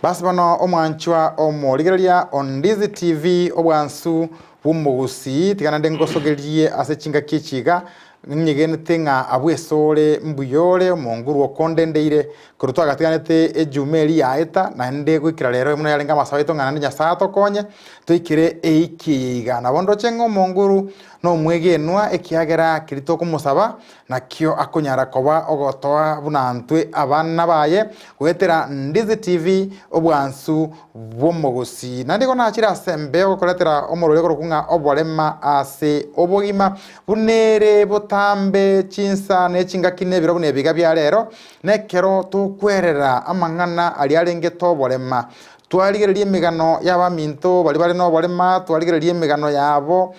Basi bono omwanchwa omorigereria o Ndizi TV obwansu bw'omogusii tiga naende ngosogerie ase chingaki echi iga nyegenete ng'a abwo esore mbuya ore omonguru okondendeire korwa twagatiganete ejuma eria yaeta naende goikera rero buna yarenge amasabo aito ng'a naende Nyasaye atokonye toikere eiki eye iga. Nabo ndoche ng'a omonguru nomwegenwa ekiagera keria tokomosaba Nakio akonyara koba ogotoa buna ntwe abana baye goetera Ndizi TV obwansu bw'omogusii. Naende igo nachire ase embeo gokoretera omorweri okorokwa ng'a oborema ase obogima buna ere botambe chinsa ne chingaki na ebiro buna ebiga bia rero nekero tokwerera amang'ana aria arengete oborema. Twarigereria emegano y'abaminto baria bare noborema, twarigereria emegano yabo,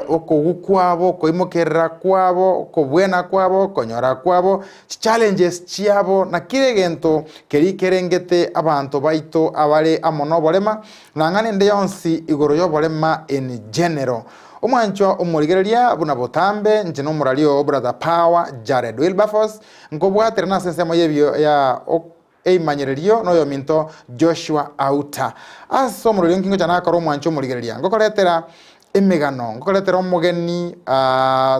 okogwa kwabo, okoimokerera kwabo, okobwena kwabo, okonyora kwabo, chichallenges chiabo, na kera egento keria kerengete abanto baito abare amo noborema, na ng'a nende yonsi igoro y'oborema in general. Omwanchwa omorigereria buna botambe, inche nomorari oo Brother Power Jared Wilberforce, nkobwaterana ase ensemo y'ebio ya Eimanyererio noyominto Joshua Auta. Ase omorweri onki ngocha nakore omwancho omorigereria, ngokoretera emegano, ngokoretera omogeni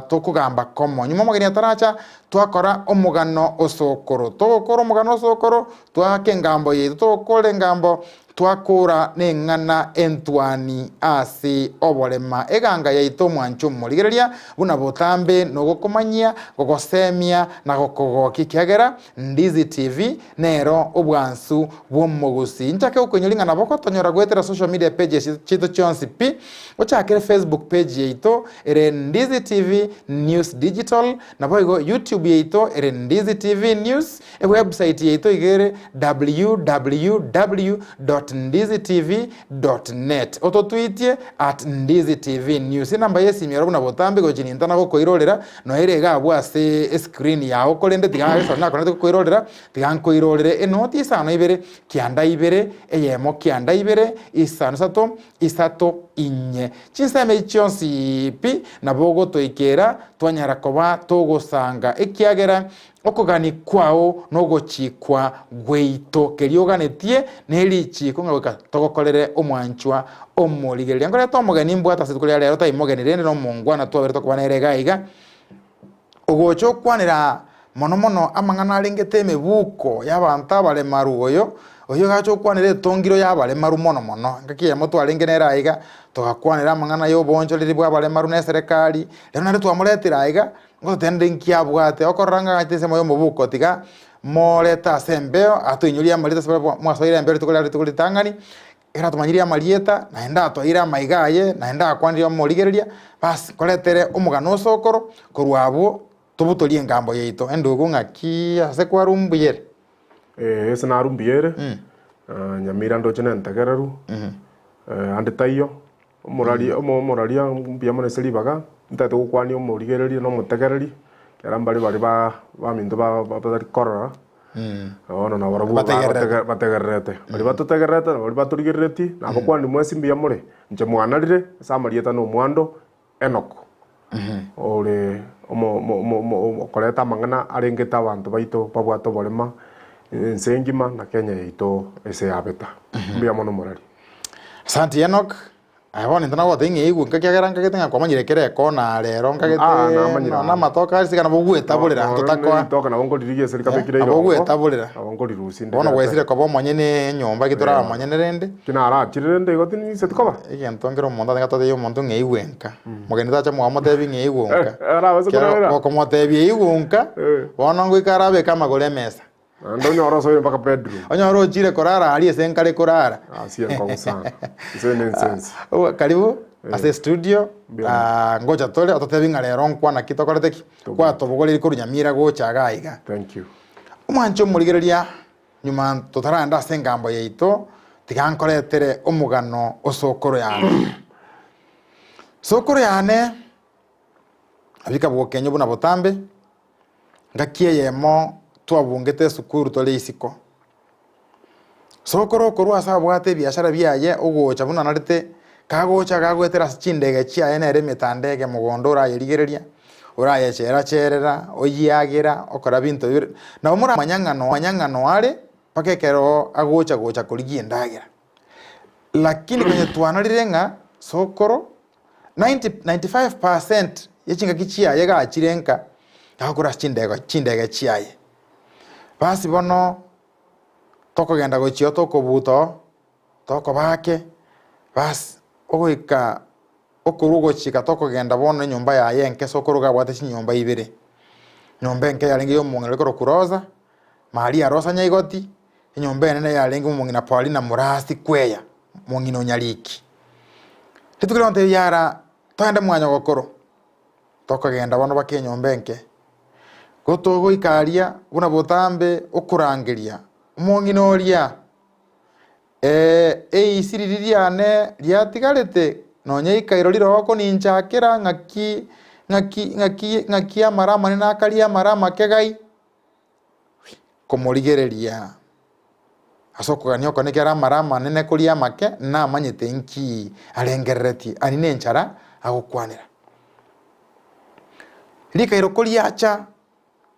tokogamba komo. Nyuma omogeni ataracha, twakora omogano osokoro. Togokora omogano osokoro, twaaka engambo yaito, togokora engambo twakora neng'ana entwani ase oborema. Eganga yaito omwancho omorigereria, buna botambe nogokomanyia, gogosemia na gokogokia, ekiagera Ndizi TV nero obwansu bw'omogusii. Inchake gokoinyoria ng'a nabo ogotonyora goetera social media pages chiaito chionsi pi, ochakere Facebook page yaito ere Ndizi TV News Digital, naboigo YouTube yaito ere Ndizi TV News, ewebsite yaito iga ere www.ndizitv.net. Ototwitie at Ndizi TV News. Enamba y'esimi ero buna botambe gochia nintana gokoirorera Noere iga abwo ase escreen yao korende tiga ekero nakorete gokoirorera tiga nkoirorere enoti isano ibere kianda ibere eyemo kianda ibere isano isato isato inye. Chinsemo echi chionsi pi nabo ogotoikera twanyara koba togosanga ekiagera okogani kwao nogochikwa gwaito keria oganetie nerichiko ng'a goika togokorere omwanchwa omorigereria. Nkorete omogeni mbwate ase rituko ria rero tari mogeni rende nomongwana twabere tokoba nere iga iga, ogocha okwanera mono mono amang'ana arengete emebuko y'abanto abaremaru oyo, oyio ogacha okwanera etongiro y'abaremaru mono mono. Engaki eyemo twarenge nere aiga, togakwanera amang'ana ya oboonchoreri bwa abaremaru na eserekari, rero naende twamoretire aiga, ngototebia nki abwate, okorora ng'a agachete ensemo ya omobuko tiga morete ase embeo, atoinyorie amarieta ase baria mwasoire embeo rituko ria rituko ritang'ani, Ekero atomanyirie amarieta, naende atoire amaiga aye, naende akwanirie omorigereria, bas nkoretere omogano osokoro, korwa abwo tobutorie engambo yaito. Endugu ng'aki ase kwarwa mbuya ere? Ee, ase narwa mbuya ere, Nyamira ndoche nentegereru, ande taiyo, omorari omo omoraria mbuya mono ase ribaga, ntagete gokwania omorigereria na omotegereri, ekero mbare baria ba baminto ba batari korora. Bono nabarabwo Bategererete. bagotege- bategererete. Baria batotegererete na baria batorigereretie, nabakwani mwensi mbuya more, inche mwanarire ase amarieta na omwando Enoko, ore omo- omo- omo- omo- okoreta amang'ana arengete abanto baito babwate oborema ense engima na Kenya yaito ase yabeta. Mbuya mono morari. Asanti Enock. Aye bono intwe nagotebia ng'a eigwe nka ekiagera nkagete ng'a kwamanyire kera ekona aa rero nkagete Ah, namanyire nonya aa. amatoke aria sigana bogwetaborera Noro totakoa neritoke nabo nkoririgia ase rikabekire nabo irongo, ogwetaborera. nabo nkorirusia Bono ndirete. gwaisire koba omonyene enyomba eki toraba omonyene rende. Ki narachire rende igo tiniiseti koba? Egento nkere omonto atagete atotebie omonto ng'a eigwe nka. Mogeni tacha mwamotebia ng'a eigwe nka. Arabase Ekero korera. gokomotebia eigwe nka, Eh. bono ngoika arabeke amagoro emesa. Naende onyore osoire mpaka bedroom. Onyore ochire korara aria ase nkare korara. Ase enkong'u sana. Inse ne ense ense. Oh, karibu ase studio. Mbuya Ah, ngocha tore ototebi ng'a rero nkwana ki tokorete ki? Kwatobogoreiri korwa Nyamira gocha iga iga. Thank you. Omwanche omorigereria nyuma totaragenda ase engambo yaito, tiga nkoretere omogano o sokoro yane. Sokoro yane abika bokenyo buna botambe, Ngaki eyemo twabungete esukuru tore isiko. Sokoro okorwa ase abwate ebiashara biaye ogocha buna narete, kagocha gagoetera ase chindege chiaye nere emetandege mogondo orayerigereria, orayechera cherera, oyiagera, okora binto bire, nabo moramanya ng'a no manya ng'a noare. mpaka ekero agocha gocha korigia endagera. Lakini konye twanarire ng'a sokoro 90 95% ye chingaki chiaye gachire nka, agokora ase chindego chindege chiaye. Basi bono, tokogenda gochia oo tokobuta oo, tokoba ake, basi ogoika okorwa ogochika tokogenda bono enyomba yaye enke sokoro iga abwate chinyomba ibere. Nyomba enke yarenge ya omong'ina ore korokwa Rosa, Maria Rosa Nyaigoti, enyomba enene yarenge omong'ina Paulina Murasi Kweya, mong'ina o Nyariki. Rituko riria agontebia yara togende mwanyogokoro, tokogenda bono baka enyomba enke. Gotogoika aria buna botambe okorangeria, omong'ina oria, Eisi riria riane riatigarete, nonya ikairo rirogo koninchakera ng'aki, ng'aki, ng'aki, ng'aki amara amanene akaria amara amake gai, komorigereria ase okogania oko nekero amara amanene koria amake, namanyete nki arengereretie, aria nenchara agokwanera. Rikairo koriacha.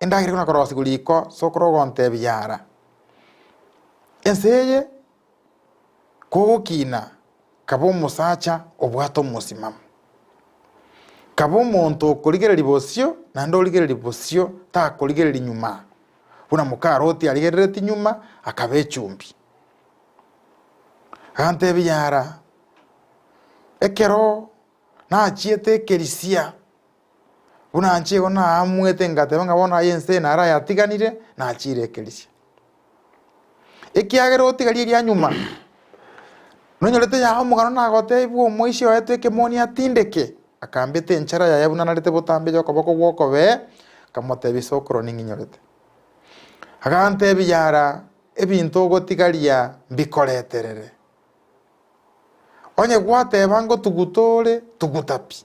Endagera ekona korosigwa riko sokoro ogontebia yara, ense eye kogokina kaba omosacha obwate omosimamo, kaba omonto okorigereria bosio naende origereria bosio takorigereria nyuma, buna moka Loti arigereretie nyuma akaba echumbi. Agantebia yara, ekero nachiete ekerisia. Buna inche igo naamuete ngateba ng'a bono aye ense eye naro ayatiganire, nachiire ekerisia. Ekiagera otigarie eria nyuma, nonyorete yaye omogano nagotebia bwa omoisia oetwe ekemoni atindeke, akambete enchara yaye buna narete botambe y'okoboko gw'okobee, nkamotebia sokoro ning'inyorete. Agantebia yara ebinto ogotigaria mbikoreterere. Onye gwateba ngotuguta ore, tuguta pi.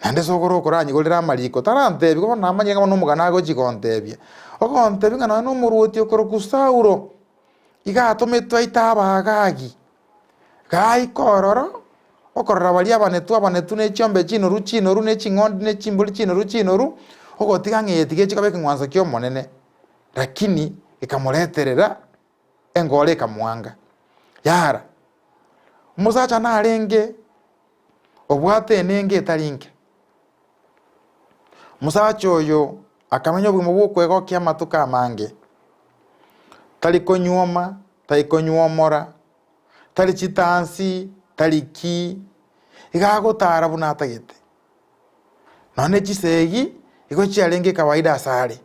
Naende sokoro okoranyigorera amariko, tarantebia bono namanyire ng'a bono omogano agochia gontebia. Ogontebia ng'a nonye na omorwoti okorokwa Saulo, iga atometwe aite Abaagagi, gaika ororo, okorora baria abanetwe abanetwe ne chiombe chinoru chinoru, ne ching'ondi ne chimbori chinoru chinoru, ogotiga ng'a eye tiga echi koba ekeng'wanso kia Omonene, rakini ekamoreterera engoro ekamoanga. Yara, omosacha narenge obwate enengo etari nke. Omosacha oyo akamenya obogima bw'okwegokia amatuko amange, tari konyuoma, tari konyuomora, tari chitansi, tari ki, iga agotara buna atagete. Nonya ne chisegi igo chiarenge ekawaida asare,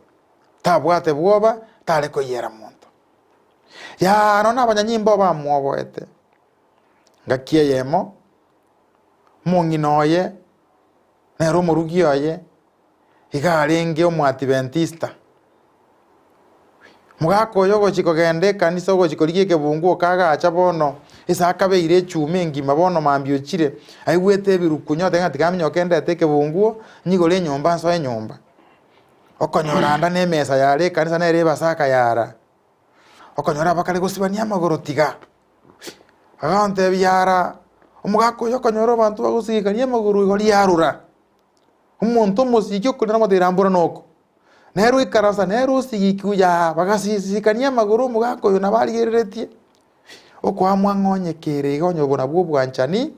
tabwate bwoba, tare koiyera monto. Yaa nonya na abanyanyimbo bamwoboete. Ngaki eyemo, omong'ina oye, nere omorugi oye, iga arenge omoadventista. Omogaka oyo ogochia kogenda ekanisa ogochia korigia ekebunguo kagacha bono, ase akabeire echuma engima bono mambia ochire, aigwete ebirukunyo oteba ng'a tiga aminyoke ndete ekebunguo, nyigore enyomba nsoe nyomba. Okonyora anda na emesa yare ekanisa nere ebasaka yara, okonyora abakare gosibania amagoro tiga. Agantebia yara, omogaka oyo okonyora abanto bagosigikania amagoro igo riarora. Omonto omosiki okorera namotebia rambora noko. Nere oikaransa nere osigikigwe yaa, bagasisikania amagoro omogaka oyo nabo arigereretie, okoamua ng'a onye kere iga onye obo nabwo obwanchani,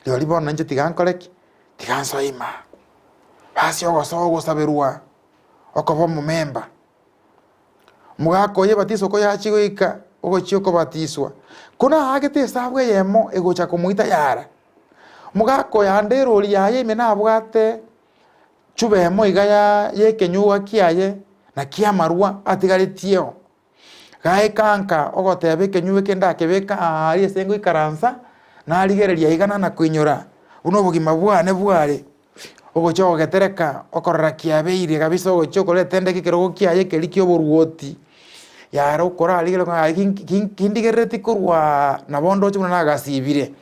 rirorio bono inche tiga nkore ki? Tiga nsoe ime aa. Ase ogosoa ogosaberwa, okoba omomemba. Omogaka oyo ebatiso koyachia goika, ogochia okobatiswa, ko naagete esabu eyemo egocha komoita yara. Omogaka oyo ande erori yaye ime nabwate chuba emo iga ya y'ekenyugwa kiaye na ki'amarwa atigaretieo. Gaika nka ogoteba ekenyugwa eke ndakebeke aaria ase ngoikaransa, narigereria iga nana koinyora buna obogima bwane bware. Ogochia ogogetereka, okorora kiabeire kabisa ogochia okoreta endege ekerogo kiaye keria kia oboruoti, yare okorarigereria ng'a aye ki ki kindigerereti korwa nabo ndoche buna nagasibire,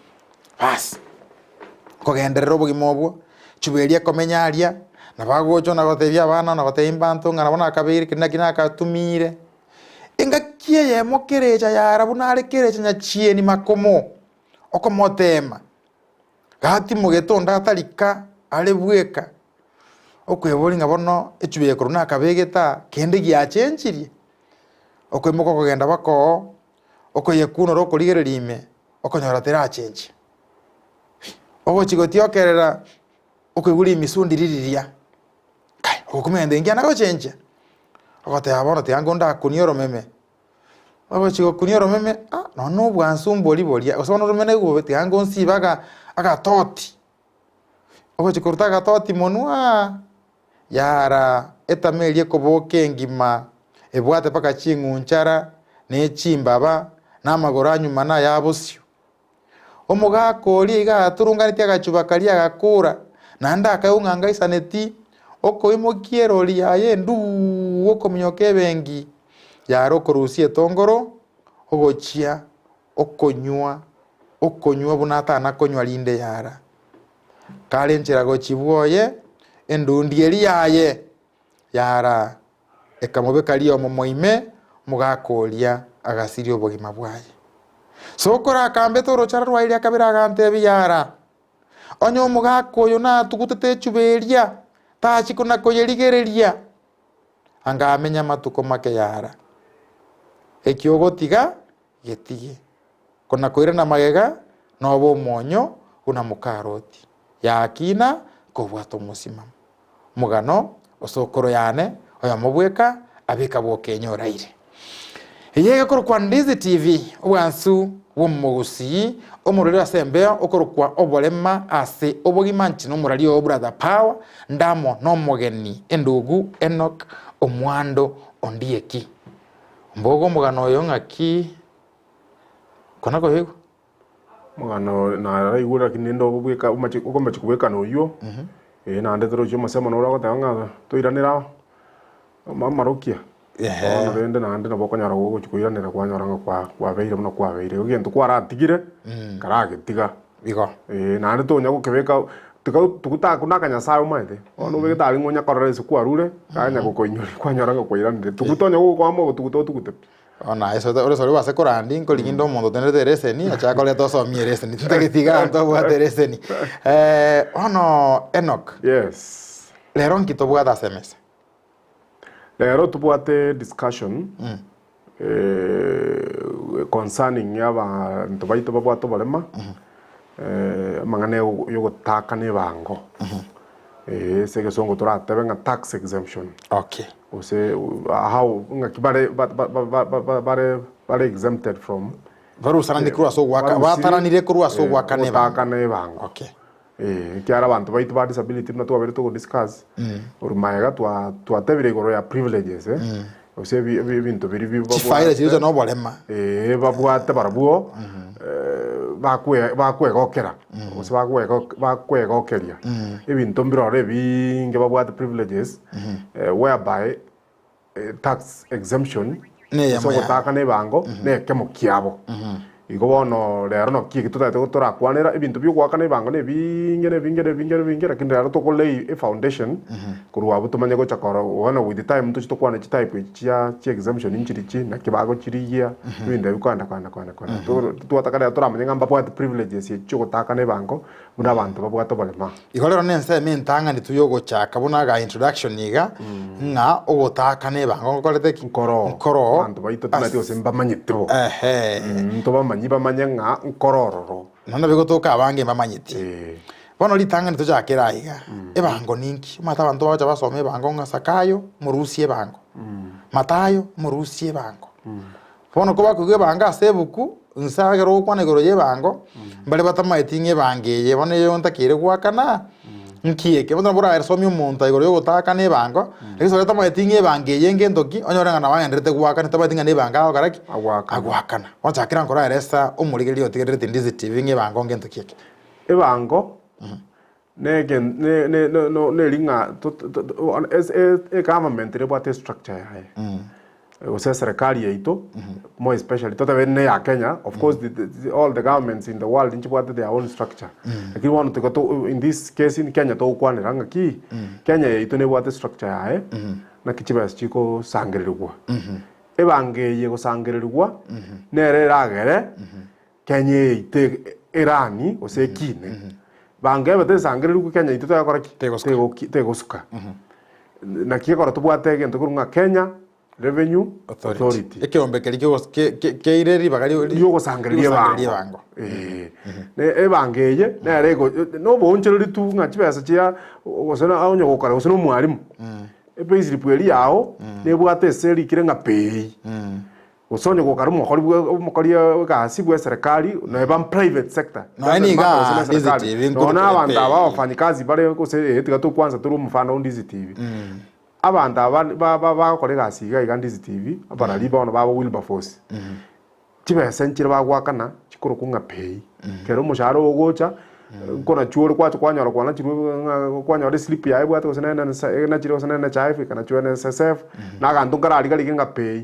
baas. Kogenderera obogima obwo, chuba eria ekomenya aria, nabo agocha ona gotebia abana ona gotebia mbanto ng'a nabo nakabeire keri naki nakatumiire. Engaki eyemo kerecha yara buna are kerecha nyachieni makomo, okomoteema. Gatimogete onde atari ka are bweka, okweboria ng'a bono echuba eye korwa nakabegete aa, kende giachenchirie? Okoimoka okogenda baka oo, okoyekunora okorigereria ime, okonyora terachenchia. Ogochia gotiokerera, okoigwa rimisu ndiri riria, kai ogokumia gento nkiana gochenchia, ogoteba bono tiga nko ndakunie oromeme, ogochia gokunia oromeme ah nonye na obwansu mbori boria, gose bono oromeme naigwe bobe tiga nko nsibe aga agatoti, ogochia koruta agatoti monwa Yara etama eria ekoboka engima, ebwate mpaka ching'unchara, ne chimbaba, na amagoro a nyuma na aya bosio. Omogaka oria iga aturunganetie agachuba karia agakura, naende akaigwa ng'a ngaisaneti, okoimokia erori yaye enduu okominyoka ebenki, yara okorusia etongoro, ogochia okonywa, okonywa buna atanakonywa rinde yara. Kare enchera gochia bwoye, endundi eria yaye yara ekamobeka riomomo ime, omogaka oria agasiria obogima bwaye. Sokoro akambete orochara rwaye ria kabere agantebia, Yara, onye omogaka oyo natugutete echuba eria, tachia kona-koyerigereria, anga amenye amatuko make yara. Eki ogotiga, getige. Kona-koirana magega, nobe omonyo buna mokaroti, yakina kobwata omosimamo. Omogano o sokoro yane oyomo bweka abeka bw'okenye oraire. Eye egekorokwa Ndizi TV, obwansu bw'omogusii, omorweri ase embeo okorokwa oborema ase obogima nche nomorari oo Brother Power, ndamo nomogeni endugu Enock Omwando Ondieki. Mbogo omogano oyo ng'aki kona koyoigwa? Omogano naraigure lakini rende obweka omache okomachi kobwekana oywo, eh naende torochi omosemo noro ogoteba ng'a toiranere aa amarokia. Bono rende naende nabo okonyora gogochi koiranera kwanyora ng'a kwa kwabeire buna kwabeire. Igo egento kwaratigire, karagetiga. Igo. Eh, naende tonya gokebeka tiga tuguta buna akanyasae omanyete, bono obegete aria ng'a onya korora ase kwarure, kanya gokoinyoria kwanyora ng'a kwairanire. Tuguta onya gokoama ogotuguta otugute pi. Bono aye sote ore sore obase korandi nkorigia inde omonto otenerete ereseni ache akorete osomie ereseni tintageti iga abanto babwate ereseni. Bono Enock, Yes. rero nki tobwate ase emesa? Rero tobwate discussion concerning abanto baito babwate oborema, amang'ana yogotakana ebango, ase egesongo toratebe ng'a tax exemption. Okay. Gose how ng'aki bare bare bare exempted from. Barusananire korwa ase ogoaka, bataranire korwa ase ogoakana ebango. Ogotakana ebango. Okay. Eeh, ekiagera abanto baito ba disability buna twabeire togo discuss, korwa magega twa twatebire igoro ya privileges eh, gose ebi ebi ebinto biria bi Chifaida chiria babwate, na oborema. eeh babwate barabwo bakwe bakwegokera gose bakwego bakwegokeria, ebinto mbire ororo ebiinge babwate privileges whereby tax exemption Neyemo ase yabo. ogotakana ebango nekemo kiabo. Igo bono rero naki eki totagete torakwanera ebinto bia ogoakana ebango na ebinge na ebinge na ebinge na ebinge lakini rero toko lay e foundation korwa abwo tomanye gocha koro bono with time ntoche tokwane chitype echi chia chia exemption nchirichi naki bagochirigia ebinto ebi kogenda kogenda kogenda kogenda. Toro twataka rero toramanye ng'a mbabwate privileges echi chia ogotakana ebango buna abanto babwate oborema. Igo rero nensemo entang'ani tu yogochaka buna aga introduction iga, ng'a ogotaakana ebango ngokorete ki? Nkoroo. Nkoroo. Abanto baito timanyeti gose mbamanyeti bo. Ehe. Ntobamanyie bamanye ng'a nkoro ororo. Nonya bigotoka abange mbamanyeti. Eh. Bono ritang'ani tochakere aiga, ebango ninki? Omanyete abanto bagocha basoma ebango ng'a Zakayo morusie ebango, Mathayo morusie ebango. Bono kobakoigwa ebango ase ebuku, inse ekero ogokwana igoro y'ebango, mbare batamaeti ng'a ebango eye bono eye ntakeire goakana, nki eke? Bono nabo orasomie omonto igoro y'ogotaakana ebango, lakini ase otamanyeti ng'a ebango eye ngento ki, onyore ng'a nabo agendererete goakana, tamanyeti ng'a nebango agokora ki? Agoakana. Agoakana. Bono chakera nkoraeresa omorigereria otigererete Ndizi TV ng'a ebango ngento ki eke. Ebango, Negen ne ne no no neri ng'a to to to ase e egovernment nebwate estructure yaye, gose eserekari yaito, more especially totebe ne ya Kenya, of course the the all the governments in the world nchibwate their own structure, lakini bono tiga to in this case in Kenya togokwanera ng'aki, Kenya yaito nebwate structure yaye, naki chibesa chikosangererigwa. Ebango eye egosangererigwa, nere eragere. Kenya yaito erani gose ekine, bango ebe tesangererigwe Kenya yaito tegokora ki? Tegosuka. Tegoki- Tegosuka. Naki ekero tobwate egento korwa ng'a Kenya. Revenue Authority. Ekeombe keria kegos- ke- ke- keire ribaga rio- ri- Riogosangereria riogosangereria ebango. ebango. Eh. Ne ebango eye nere ego na oboonchoreri tu ng'a chibesa chia gose na onye gokora gose na omwalimu, epayslip eria yago nebwate ase erikire ng'a pay. Gose onye gokare omokori bwe omokori egasi bwe eserekari neba private sector. Nonya Doesn't niga matter gose ne Ndizi eserekari. TV Nonya nkorokire abanto aba pay. abafanyikazi bare gose eh tiga tokwansa tore omofano o Ndizi TV. Abanto aba ba ba bagokora egasi iga iga Ndizi TV, abarari bono babo Wilberforce, chibesa nchire bagoakana chikorokwa ng'a pay. Ekero omoshahara ogocha, nkonachwa ore kwacha kwanyora kwanachirwe ng'a kwanyora eslip yaye ebwate gose na enachire gose na NHIF ekanachwa NSSF, na aganto nkararigarige ng'a pay.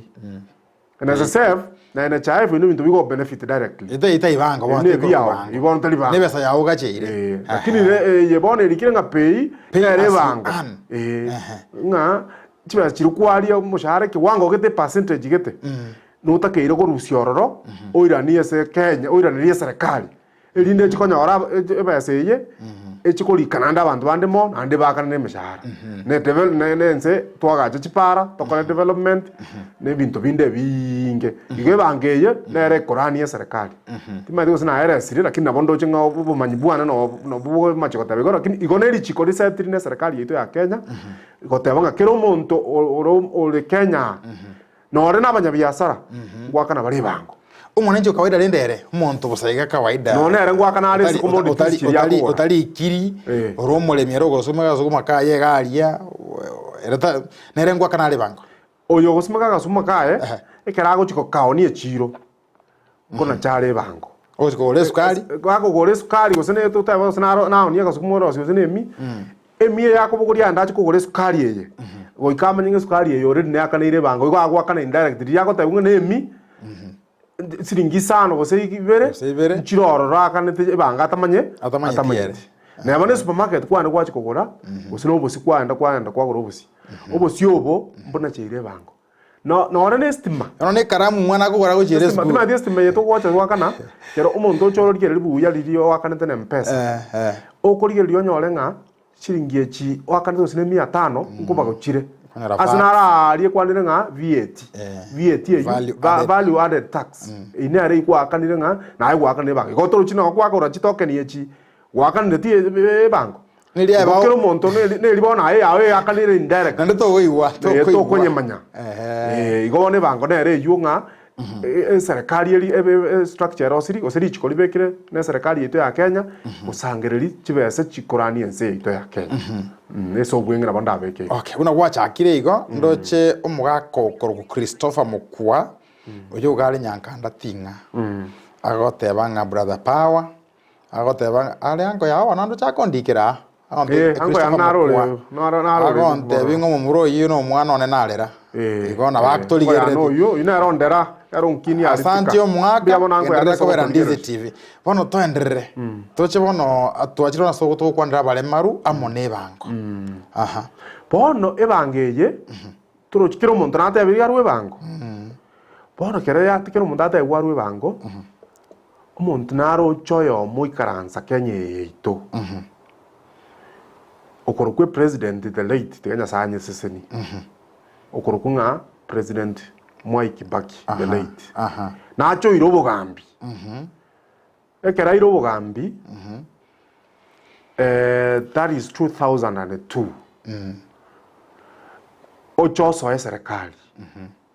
NSSF na NHIF ebio nebinto bigo benefit directly. Ete itari bango bono Ebi tekoro nebiao, bango. igo bono tari bango. Nebesa yao ogacheire. Eh, lakini re eye bono erikire ng'a pay, Pay nere as you ebango. earn. Eh, Ehe. ng'a chibesa chiria kwaria omoshahara ekewango gete epercentage gete, notakeire korusia ororo, oiranie ase Kenya, oiranerie eserekari. Erinde echi konyora aba- echi ebesa eye, echi korika naende abanto bande mono, naende baakane na emeshahara. Ne devel ne ne ense twagacha chipara, tokore development, na ebinto binde ebiiinge. Igo ebango eye, nere ekorania eserekari. Timanyeti gose naeresire, lakini nabo ndoche ng'a obomanyi bwane no nobwo bomache goteba igo, lakini igo na erichiko risetiri na eserekari yaito ya Kenya, goteba ng'a kera omonto o- ore ore Kenya aa, Nore nabanyabiasara ngwakana bare ebango. Omwananchi o kawaida rende ere omonto bosa iga kawaida. Nonye nere ngwakana are ase commodities chiria akogora. Otari ikiri, Eh. ore omoremi ere ogosumeka agasukuma kaye iga aria, ere ta nere ngwakana are ebango. Oyo ogosumeka agasuma kaye, Ehe. ekero agochia gokaonia echiro, nkonacha are ebango. Ogochia kogora esukari. Akogora esukari gose ne totebe gose naro naonia agasukuma orosie gose na emi, emi eye akobogoria aende ache kogora esukari eye, goika amanye ng'a esukari eye already neakaneire ebango, igo agoakana indirectly riria agotebiwa ng'a na emi, siringi isano gose ibere, Gose ibere. nchire ororo aakanete ebango atamanye Atamanyeti ere. Neba na esupermarket kwane gwachia kogora, gose na obosie kwaenda kwaenda kwagora obosie, obosie obo mbonacheire ebango. No, nore na estima. Bono na ekaramu omwana akogora agochiera Estima, esukuru. timanyeti estima eye togocha goakana, kero omonto oche ororigereria buya riria oakanete na Mpesa. Eh, eh. Okorigereria onyore ng'a chiringi echi oakanete gose na emia tano nkobagochire. Okonyora Ase VAT. naro aaria ekwanire ng'a VAT. Eh. VAT eywo, Value va- added. value added tax. Eyio nere egwakanire ng'a naye gwakanire ebango. Igo torochi nabo kwagora chitoken echi gwakanire ti ebango. Neria Igo ebao- kera omonto neri neri bono aye yago eakanire indirect. Naende tokoigwa, Eh, tokoigwa. tokonyemanya. Ehe. Eh, igo bono ebango nere eywo ng'a e- eserekari eri ebe ebe estructure erosiri gose richiko ribekire na eserekari yaito ya Kenya, gosangereria chibesa chikorania ense yaito ya Kenya. Mm, ase obweng'e nabo ndabeke igo. Okay, buna gwachakire igo, ndoche omogaka okorokwa Christopher Mokua, oyio iga are Nyankanda Ting'a, agoteba ng'a brother power, Agoteba ng'a are ango yao bono ndoche akondikera aa. Agontebia Eh, ango yane Christopher naro ore, Mokua. naro naro ore Agontebia ng'a omomura oyio na omwana one narera. Eh, Igo nabo eh, ango yane atorigereretie. oyio, oyio nere ondera, ere onkinia Asante aritika. omwaka, Mbuya bono ango yane genderera ase kobera Ndizi ogotorigereria. TV. Bono toenderere, toche bono twachire bono ase togokwanera abaremaru amo na ebango. Aha. Bono ebango eye, torochi kera omonto natebirie arwe ebango. Bono kero ya kera omonto atebiwa arwe ebango, Omonto naroche oyomo oikaransa Kenya eye yaito, okorokwa epresident the late, tiga Nyasaye anyesesenie, okorokwa ng'a President Mwai Kibaki the late, nachoire obogambi. Ekero aire obogambi, that is 2002, oche osoe eserekari.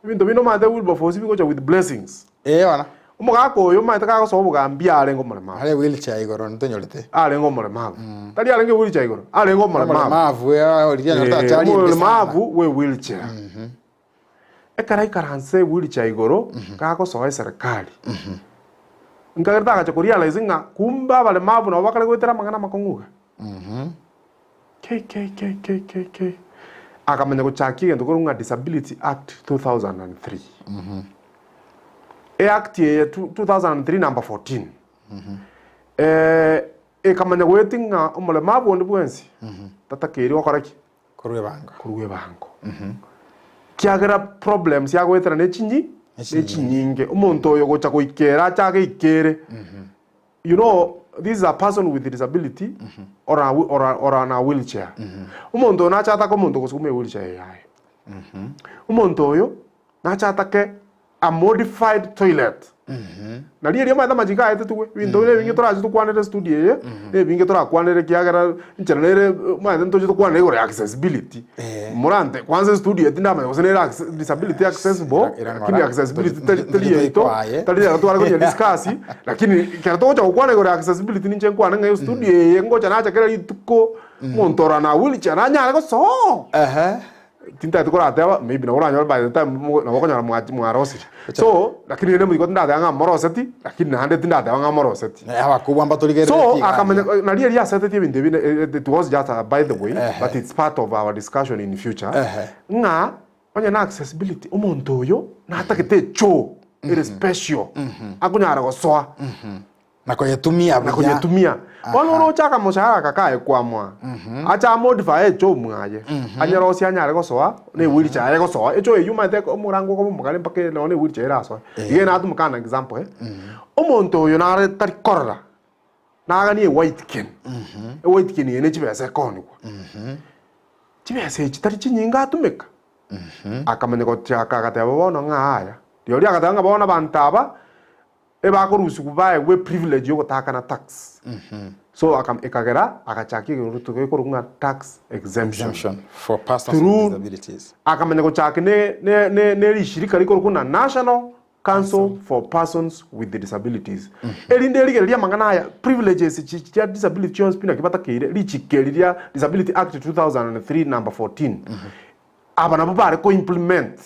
Ebinto binde omanyete Wilberforce bigocha with blessings. Ee bono. Omogaka oyo omanyete kagosoa obogambi arenge omoremavu. Are wheelchair igoro ntonyorete. Arenge omoremavu. Tari arenge wheelchair igoro, arenge omoremavu. Omoremavu riria anyorete achari ende sana. Omoremavu bwe wheelchair. Ekero aikaranse wheelchair igoro, kagosoa eserekari, nkagerete agacha korealize ng'a kumbe abaremavu nabo bakare goetera amang'ana amakong'u iga. KKKKKK. Akamanya gochakia egento korwa ng'a Disability Act 2003. Eact eye 2003 number 14. Eh, ekamanya goetia ng'a omoremabu onde bwensi tatakeiri gokora ki? Korwa ebango. Korwa ebango. Kiagera problems yagoetera ne chinyi Nechinyinge. nechinyinge. Omonto oyo gocha goikera ache ageikere. You know, this is a person with disability or a, or a, or on a wheelchair. Omonto oyo nache atake omonto gosukuma ewheelchair yaye. Omonto oyo. Nache atake a modified toilet. Nario erio omanyete amachiko aetetigwe, ebinto buna ebinge torache tokwanere estudio eye, na ebinge torakwanere ekiagera enchera nere omanyete ntoche tokwanere igoro ya accessibility. Morante kwanza estudio eye tindamanya gose nere acce disability accessible, Era lakini ng'ora. accessibility Ntoche- tari tari ntoche yaito, toikoaye. tari rero tware konya discuss, lakini ekero togocha gokwana igoro ya accessibility ninche nkwane ng'a estudio eye ngocha nacha kera rituko, omonto ore na wheelchair nanyare gosoa. Ehe. Tintagete korateba maybe nabo oranyore by the time mo nabo okonyora mwa mwarosire. So, lakini rende omoriko tindateba ng'a moroseti, lakini naende tindateba ng'a moroseti. Abakubwa mbatorigerereti So, iga akamanya aria. nari eria asetetie ebinto ebi ne it was just a by the way, Ehe. but it's part of our discussion in future, Ehe. ng'a onye na accessibility, omonto oyo natagete echoo ere special, akonyara gosoa. Na koyetumia Na buya. koyetumia. Bono oroche akamoshahara aka kaye kwamwa, ache amodify echoo mwaye, anyerosie anyare gosoa, na ewheelchair yaye egosoa, echoo eywo omanyete omorango okoba omogare mpaka nonye na ewheelchair erasoe. Iga natumeka an example eh, omonto oyo nare tari korora, naganie ewhite cane, ewhite cane eye ne chibesa ekoonigwa, chibesa echi tari chinyinge atumeka, akamanya gochaka agateba bono ng'a aya, rirorio agateba ng'a bono abanto aba, Ebakorusigwa baegwe eprivilege yogotaakana tax. So aka ekagera agachakia egeruto gekorokwa ng'a tax exemption. Exemption for persons with Through disabilities. akamanya gochaki ne ne ne ne rishirika rikorokwa ng'a National Council for Persons with Disabilities. Erinde erigereria amang'ana aya privileges chi chia disability chionsi pi naki batakeire richiko eri ria Disability Act 2003 number 14. Aba nabwo bare ko implement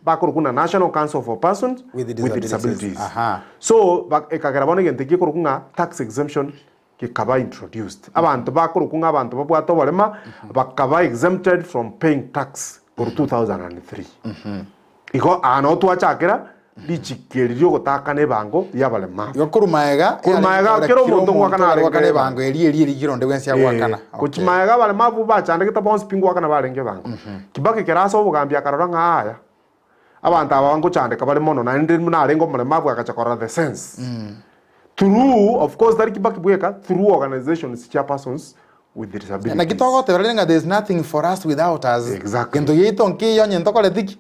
bakorokwa na National Council for Persons With with Disabilities. Disabilities. Aha. So ba- ekagera bono egento gekorokwa ng'a tax exemption gekaba introduced. Abanto bakorokwa ng'a abanto babwate oborema bakaba exempted from paying tax korwa 2003. Igo aa noo twachakera richiko eri riogotakana ebango ri'abaremavu. Igo korwa maega, Korwa maega, kera omonto ngoakana arenge goakana ebango eri eri eri kera onde bwensi agoakana. Eh, gochia maega abaremavu bachandegete bonsi pi ngoakana barenge ebango. Kibaki kera ase obogambi akarora ng'a aya, abanto aba ngochandeka bare mono naende buna arenge omoremavu agacha korora the sense. Through, of course tari Kibaki bweka, through organizations chia persons with disabilities. Naki togoteba rende ng'a there is nothing for us without us. Exactly. Gento giaito nkiyo onye ntokoreti ki?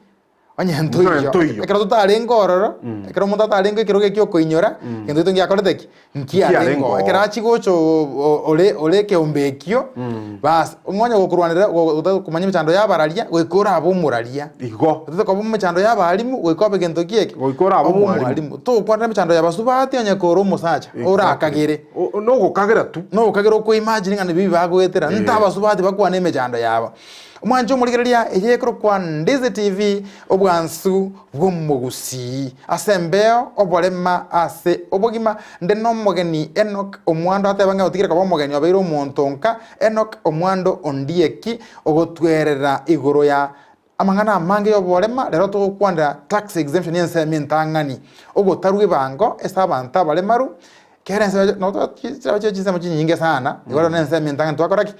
Onye ntoiyo. Onye ntoiyo. Ekero totarenge ororo, ekero omonto atarenge ekerogo ekio okoinyora, gento gieto ngiakorete ki? Nkiarengeo. Nkiarengeo. Ekero achia gocha o- ore ore ekeombe ekio, bas, ng'a onye gokorwanerera go- gotaka komanya emechando ya abararia, goika orabe omoraria. Igo. Otagete koba emechando ya abalimu, goika obe gento ki eke? Goika orabe Obe omwalimu. omwalimu. Togokwanera emechando ya abasubati onye kore omosacha, orakagere. O- Nogokagera tu. Nogokagera okoimagine ng'a nibibi bagoetera, nta abasubati bakwane emechando yabo. Omwanche omorigereria eye ekorokwa Ndizi TV, obwansu bw'omogusii. Ase embeo, oborema ase obogima, nde nomogeni Enock Omwando ateba ng'a otigire koba omogeni obeire omonto nka Enock Omwando Ondieki ogotwerera igoro ya amang'ana amange y'oborema, rero togokwanera tax exemption y'ensemo entang'ani, ogotarwa ebango ase abanto abaremaru, Kera ense nabo chiraba chire chinsemo chinyinge sana, igo rero nensemo entang'ani twakora ki?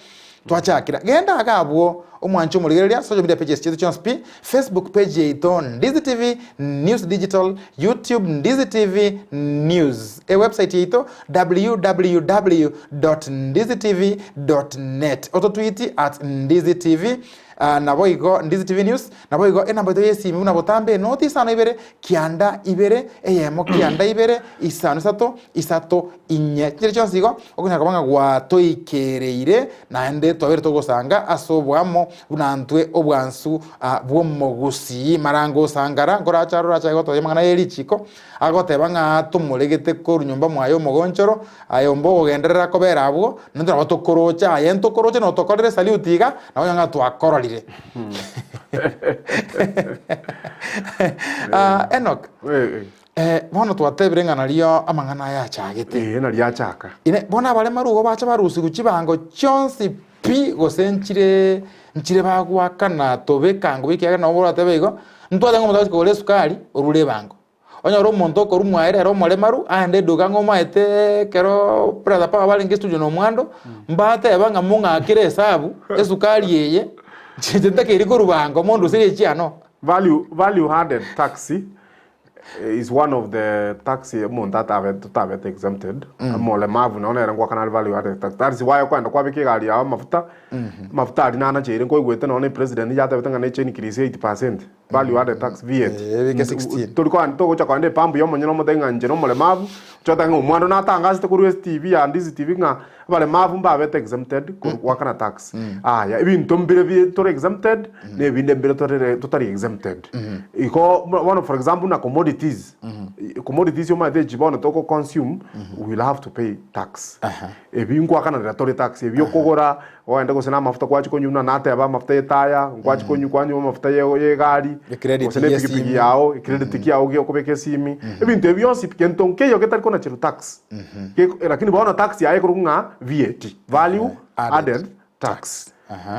Twachakera. Genda iga abwo omwanche omorigereria social media pages chiaito chionsi pi, Facebook page yaito Ndizi TV News Digital, YouTube Ndizi TV News, ewebsite yaito www dot ndizi tv dot net, ototwiti at Ndizi TV Ah, naboigo Ndizi TV News, naboigo enamba yaito y'esimi buna botambe enoti isano ibere kianda ibere eyemo kianda ibere isano isato isato inye. Chinchera chionsi igo okonyara koba ng'a gwatoikereire naende twabeire togosanga ase oboamo buna ntwe obwansu ah, bw'omogusii. Mara ngosangara nkorache aroro ache gotebia amang'ana ye richiko Agoteba ng'a tomoregete korwa nyomba mwaye omogonchoro, aye ombe ogogenderera kobera abwo, naintwe nabo tokoroche, aye ntokoroche notokorere esaluti iga, nabo onye ng'a twakororire. Ah, Enock, eh, bono twatebire ng'a nario amang'ana aya achagete. Ee, nario achaka. Ine, bono abaremaru igo bacha barusigwa chibango chionsi pi, gose nchire nchire bagoakana tobe ekango ekiagera nabo oratebe igo, ntwateba ng'a omonto agochi kogora esukari, orure ebango. Onyore omonto okorwa mwaye rero omoremaru, aende eduka ng'a omaete ekero brother power barenge studio na omwando, mbateba ng'a mong'akere esabu, esukari eye, inche ntakeire korwa bango monduserie echiano. Value, value added tax is one of the tax omonto atabe totabete exempted, omolemavu nonya nere ngoakana are value added tax. That is why okoenda kwabeka egari yao amafuta, amafuta aria nanacheire nkoigwete nonya ne president yatebete ng'a neche increase 8 percent. Value Added Tax, VAT. Eh, ebeke 16. Tori koa togocha koenda epampu ya omonyene omotebi ng'a inche nomoremabu, oche otebe ng'a omwando natangasete korwa STV ya Ndizi TV ng'a abaremabu mbabete exempted korwa goakana tax. Aya, ebinto mbire bi tore exempted, na ebinde mbire torere totari exempted. Igo bono for example buna commodities, commodities omanyete echi bono toko consume, we will have to pay tax. Ebi nkwakananera tore tax, ebi okogora, ogende gose na amafuta kwachia konywa buna nateba amafuta ya etaya, nkwachia konywa kwanywa amafuta ya ya egari, Ecredit gose na ya epikipiki esimi. yao, ecredit kiago gia okobeka esimi, ebinto ebi bionsi pi gento nkeiyo getari konacherwa tax. Geko lakini bono tax yaye ekorokwa ng'a VAT, value Added added tax.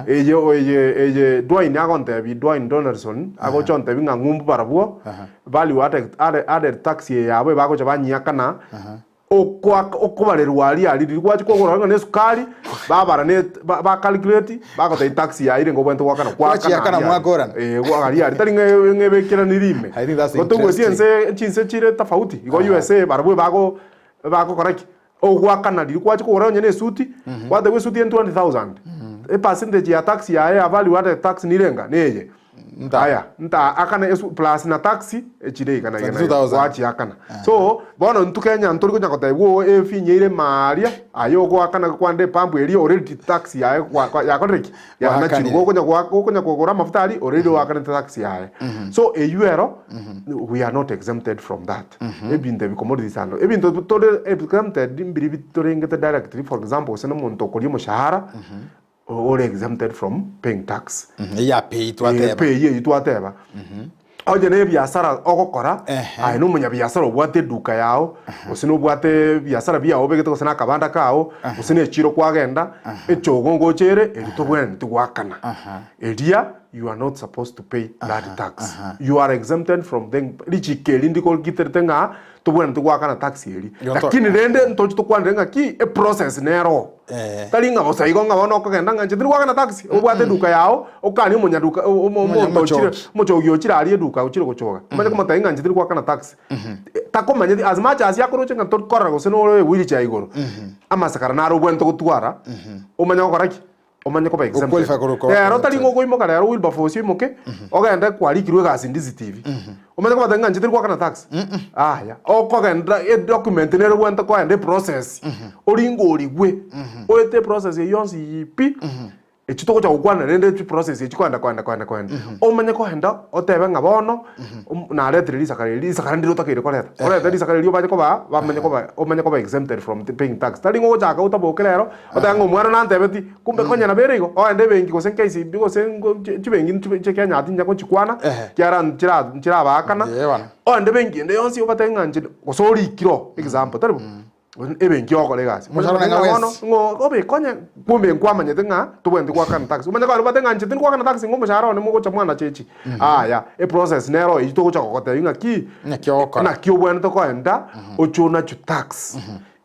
Eye eye eye Dwayne agontebia, Dwayne Donaldson, agocha ontebia ng'a ng'umbu barabwo, value added added tax eye yabo ebagocha banyiakana, Okoaka okobarerwa aria aria riria gwachia kogora ng'a nesukari, babara ne ba ba calculate, bagotebia tax yaye nigo obwenerete goakana goakana Gwachiakana aria aria. mwakorana. Eh, goaka aria aria tari ng'a ng'a ebekerani ime. I think that's Igo toigweti interesting. ense chinse chire tofauti, igo USA barabwo ebago ebagokora ki? Ogoakana riria gwachia kogora onye na esuti, gwatebiwa esuti eye 20000, epercentage ya tax yaye ya value added tax nirenga? Neye. Nta. Aya, nta akana esu plus na tax echire iga na iga na iga 22,000. gwachiakana. So bono intwe Kenya ntori konya kotebwa oo efinye ere maaria aye ogoakana kwande epampu eria already tax yaye kwa- kwa- yakorire ki? Yanachirwe. Gwakanire. Gokonya goa gokonya kogora amafuta aria already oakanete tax yaye. So eywo ero we are not exempted from that. Ebinto ebi commodities and ebinto tore exempted mbiri bitorengete directly for example gose na omonto okoria omoshahara Ore exempted from paying tax. Eya pay Eh, twateba. pay eyio twateba. Onye na ebiasara ogokora, Ehe. aye na omonyabiasara obwate eduka yao, gose nobwate ebiasara biao obegete gose na akabanda kao, gose na echiro kwagenda, echogo ngocha ere, erio tobwenereti goakana. Eria you are not supposed to pay that tax. You are exempted from the richiko eri ndikogiterete ng'a tobwenereti goakana tax eria. Igo to- Lakini rende ntoche tokwanere ng'aki, eprocess nero. Eh. Tari ng'a bosa igo ng'a bono okogenda ng'a inche tindi goakana taxi, obwate eduka yao, okanie omonyaduka o- omo- Omonya- omonto ochire omochogi. omochogi ochire aria eduka ochire gochoga, omanye komotebia ng'a inche tindi goakana taxi. Takomanyeti as much as akoroche ng'a tori korora gose nore ewheelchair igoro, amasakara naro obwenerete gotwara, omanye gokora ki? Omanye koba exempted. Goqualify korwa koba Rero tari exempted. ng'a okoimoka rero Wilberforce oimoke, ogende kwarikirwe egasi Ndizi TV. Omanye kobatebia ng'a inche tindi goakana tax. Aya, okogenda edocument nere obwenerete koenda eprocess, oringorigwe, oete eprocess eyio yonsi pi, echio togocha gokwana rende chiprocess echi koenda koenda koenda koenda. Omanye koenda otebe ng'a bono, naretire risakara eri, risakara ndire otakeire koreta. Orete risakara erio obanye koba bamanye koba omanye koba exempted from paying tax. Tari ng'a ogochaka otaboke rero, otebe ng'a omwana nantebeti, kumbe konya nabo ere igo, ogende ebenki gose KCB gose ngo chibenki nchibe chia Kenya tinya gochikwana, Ehe. ekiagera nchira nchirabaakana, Eeh bono. ogende ebenki ende yonsi obatebie ng'a inche gose orikire oo, example, tari bo? Ebenki ogokora egasi. Omocharo Omanye neng'a ng'a bono bwensi. ng'o obekonye kumbe nkwamanyete ng'a tobwenereti goakana tax. Omanye kare obate ng'a inche tindi goakana tax ng'a omoshahara one mogocha mwanacha echi. Aya, eprocess nero eyio togocha gogotebia ng'aki, Naki ogokora. naki obwenerete koenda oche onachwe tax.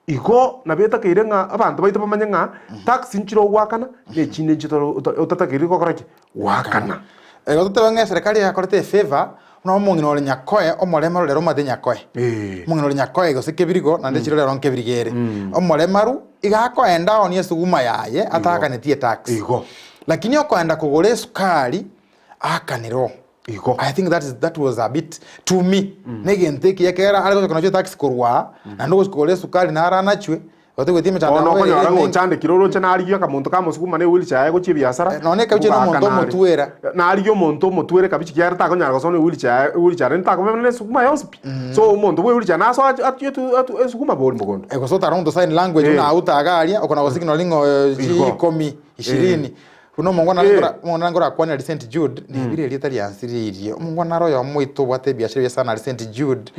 Igo nabo etakeire ng'a abanto baito bamanye ng'a tax nchire ogoakana, na echinde nchire otatakeire gokora ki? Goakana. Igo totebe ng'a eserekari yakorete efavour, buna omong'ina ore Nyakoe, omoremaru rero omanyete Nyakoe. Eh. Omong'ina ore Nyakoe gose Kebirigo, naende chire rero Nkebirigo ere. Omoremaru, iga akoenda aonie esuguma yaye, ataakaneti etax. Igo. Lakini okoenda kogora esukari, aakanire oo. Igo. I think that is, that was a bit to me, negento ekiya ekero are gocha konachwa etax korwa aa, naende ogochi kogora esukari naro anachwe, Otoigweti emechando Bono yabo ere okonyora ng'a emenge. ochandekire oroche narigie akamonto kamosuguma ne ewheelchair yaye gochia ebiasara, Eh, nonya ekabichi ngoaka nomonto nare. omotwera. Narigie omonto omotwere ekabichi kiagera takonyara gosoa ne ewheelchair yaye, ewheelchair rende takoba na esuguma yonsi pi. So omonto bwa ewheelchair nasoe achi atue etu etu esuguma bori mogondo. Eh, gose otare omonto sign language Eh. buna auta iga aria, okona gosignal ng'a Igo. ikomi, ishirini. Buna omongwana Eh. ngora omongwana ngorakwane aria St Jude, nebire erieta riansiririe. Omongwana naro oyomo oito obwate ebiashara ebiya sana aria St Jude.